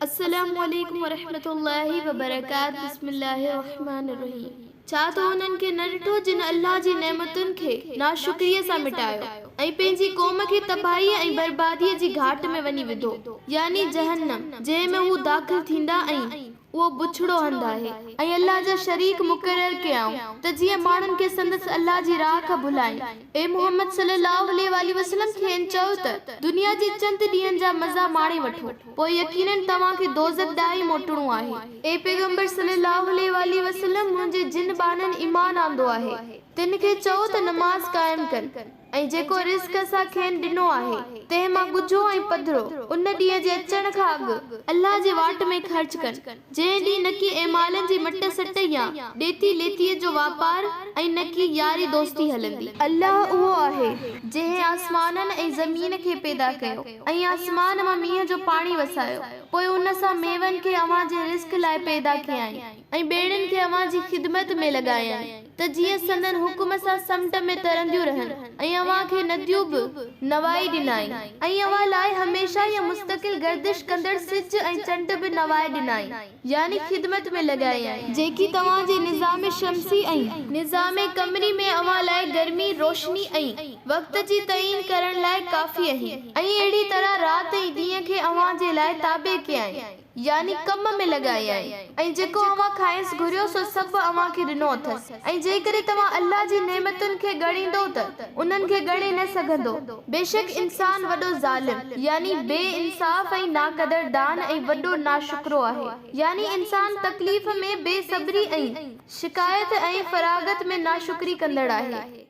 السلام عليڪم ورحمة الله وبرڪاته بسم الله الرحمٰن الرحيم ڇا تو انهن کي نه ڏٺو جن الله جي نعمتن کي ناشڪريء سان مٽايو ۽ پنهنجي قوم کي تباهيء ۽ برباديء جي گهاٽ ۾ وڃي وڌو يعني جهنم جنهن ۾ هو داخل ٿيندا ۽ اهو بڇڙو هنڌ آهي ۽ الله جا شريڪ مقرر ڪيائون ته جيئن ماڻهن کي سندس الله جي راهه کان ڀلائين. اي محمد صلّي اللّٰه عليه واٰله وسلّم کين چئو ته، دنيا جي چند ڏينهن جا مزا ماڻي وٺو، پوء يقيناً توهان کي دوزخ ڏانهن ئي موٽڻو آهي. اي پيغمبر صلّي اللّٰه عليه واٰله وسلّم منهنجي جن ٻانهن ايمان آندو آهي، تن کي چئو ته نماز قائم ڪن ۽ جيڪو رزق اسان کين ڏنو آهي، تنهن مان ڳجهو ۽ پڌرو، ان ڏينهن جي اچڻ کان اڳ، الله جي واٽ ۾ خرچ ڪن. جنهن ڏينهن نڪي اعمالن جي مٽ سٽ يا ڏيتي ليتيء جو واپار ۽ نڪي ياري دوستي هلندي. الله اهو آهي، جنهن آسمانن ۽ زمين کي پيدا ڪيو ۽ آسمان مان مينهن جو پاڻي وسايو، پوء ان سان ميون کي اوهان جي رزق لاء پيدا ڪيائين ۽ ٻيڙين کي اوهان جي خدمت ۾ لڳايائين. ته جيئن سندن حڪم سان سمنڊ ۾ ترنديون رهن ۽ اوهان کي نديون به نوائي ڏنائين ۽ اوهان لاء هميشه يا مستقل گردش ڪندڙ سج ۽ چنڊ به نوائي ڏنائين يعني خدمت ۾ لڳايائين. جيڪي توهان جي نظام شمسي ۽. نظام قمري ۾ اوهان لاء گرمي، روشني ۽. وقت جي تعين ڪرڻ لاء ڪافي اهي ۽ اهڙي طرح رات ۽ ڏينهن کي اوهان جي لاء تابع ڪيائين. يعني ڪم ۾ لڳايائين، ۽ جيڪو اوهان کانئس گهريو سو سڀ اوهان کي ڏنو اٿس، ۽ جيڪڏهن توهان الله جي نعمتن کي ڳڻيندؤ ته انهن کي ڳڻي نه سگهندؤ، بيشڪ انسان وڏو ظالم، يعني بي انصاف ۽ ناقدردان ۽ وڏو ناشڪرو آهي، يعني انسان تڪليف ۾ بي صبري ۽ شڪايت ۽ فراغت ۾ ناشڪري ڪندڙ آهي.